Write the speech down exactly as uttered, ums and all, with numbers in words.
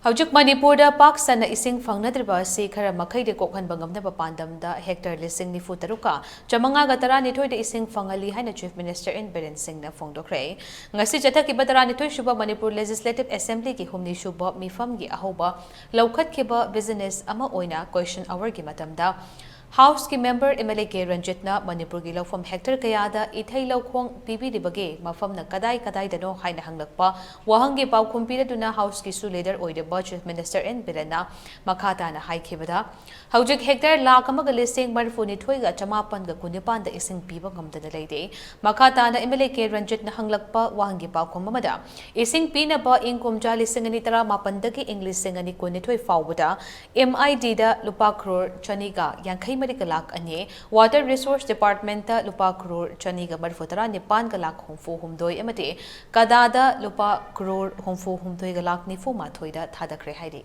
ꯍꯧꯖꯤꯛ ꯃꯅꯤꯄꯨꯔꯗ ꯄꯥꯛ ꯁꯟꯅ ꯏꯁꯤꯡ ꯐꯪꯅꯗ꯭ꯔꯤꯕ ꯑꯁꯤ ꯈꯔ ꯃꯈꯩꯗꯤ ꯀꯣꯛꯍꯟꯕ ꯉꯝꯅꯕ ꯄꯥꯟꯗꯝꯗ ꯍꯦꯛꯇꯔ ꯂꯤꯁꯤꯡ ꯅꯤꯐꯨ ꯇꯔꯨꯛꯀ ꯆꯥꯃꯉꯥꯒ ꯇꯔꯥꯅꯤꯊꯣꯏꯗ ꯏꯁꯤꯡ ꯐꯪꯍꯜꯂꯤ ꯍꯥꯏꯅ Chief Minister N Biren Singhꯅ ꯐꯣꯡꯗꯣꯛꯈ꯭ꯔꯦ꯫ ꯉꯁꯤ ꯆꯠꯊꯈꯤꯕ ꯇꯔꯥꯅꯤꯊꯣꯏ ꯁꯨꯕ ꯃꯅꯤꯄꯨꯔ Legislative Assemblyꯒꯤ ꯍꯨꯝꯅꯤ ꯁꯨꯕ ꯃꯤꯐꯝꯒꯤ ꯑꯍꯧꯕ ꯂꯧꯈꯠꯈꯤꯕ business ꯑꯃ ꯑꯣꯏꯅ question hourꯒꯤ ꯃꯇꯝꯗ Houseꯀꯤ member M L A K ꯔꯟꯖꯤꯠꯅ ꯃꯅꯤꯄꯨꯔꯒꯤ ꯂꯧꯐꯝ ꯍꯦꯛꯇꯔ ꯀꯌꯥꯗ ꯏꯊꯩ ꯂꯧꯈꯣꯡ ꯄꯤꯕꯤꯔꯤꯕꯒꯦ, ꯃꯐꯝꯅ ꯀꯗꯥꯏ ꯀꯗꯥꯏꯗꯅꯣ ꯍꯥꯏꯅ ꯍꯪꯂꯛꯄ ꯋꯥꯍꯪꯒꯤ ꯄꯥꯎꯈꯨꯝ ꯄꯤꯔꯗꯨꯅ Houseꯀꯤꯁꯨ leader ꯑꯣꯏꯔꯤꯕ Chief Minister N Birenꯅ ꯃꯈꯥ ꯇꯥꯅ ꯍꯥꯏꯈꯤꯕꯗ, ꯍꯧꯖꯤꯛ ꯍꯦꯛꯇꯔ ꯂꯥꯈ ꯑꯃꯒ ꯂꯤꯁꯤꯡ ꯃꯔꯤꯐꯨꯅꯤꯊꯣꯏꯒ ꯆꯃꯥꯄꯟꯒ ꯀꯨꯟꯅꯤꯄꯥꯟꯗ ꯏꯁꯤꯡ ꯄꯤꯕ ꯉꯝꯗꯅ ꯂꯩꯔꯦ꯫ ꯃꯈꯥ ꯇꯥꯅ M L A K ꯔꯟꯖꯤꯠꯅ ꯍꯪꯂꯛꯄ ꯋꯥꯍꯪꯒꯤ ꯄꯥꯎꯈꯨꯝ ꯑꯃꯗ, ꯏꯁꯤꯡ ꯄꯤꯅꯕ ꯏꯪ ꯀꯨꯝꯖꯥ ꯂꯤꯁꯤꯡ ꯑꯅꯤ ꯇꯔꯥꯃꯥꯄꯟꯗꯒꯤ ꯏꯪ ꯂꯤꯁꯤꯡ ꯑꯅꯤ ꯀꯨꯟꯅꯤꯊꯣꯏ ꯐꯥꯎꯕꯗ M I Dꯗ ꯂꯨꯄꯥ ꯀ꯭ꯔꯣꯔ ꯆꯅꯤꯒ ꯌꯥꯡꯈꯩ ꯃꯔꯤꯒ ꯂꯥꯈ ꯑꯅꯤ, Water Resource Departmentꯇ ꯂꯨꯄꯥ ꯀ꯭ꯔꯣꯔ ꯆꯅꯤꯒ ꯃꯔꯤꯐꯨ ꯇꯔꯥ ꯅꯤꯄꯥꯟꯒ ꯂꯥꯈ ꯍꯨꯝꯐꯨ ꯍꯨꯝꯗꯣꯏ ꯑꯃꯗꯤ ꯀꯗꯥꯗ ꯂꯨꯄꯥ ꯀ꯭ꯔꯣꯔ ꯍꯨꯝꯐꯨ ꯍꯨꯝꯗꯣꯏꯒ ꯂꯥꯈ ꯅꯤꯐꯨ ꯃꯥꯊꯣꯏꯗ ꯊꯥꯗꯈ꯭ꯔꯦ ꯍꯥꯏꯔꯤ꯫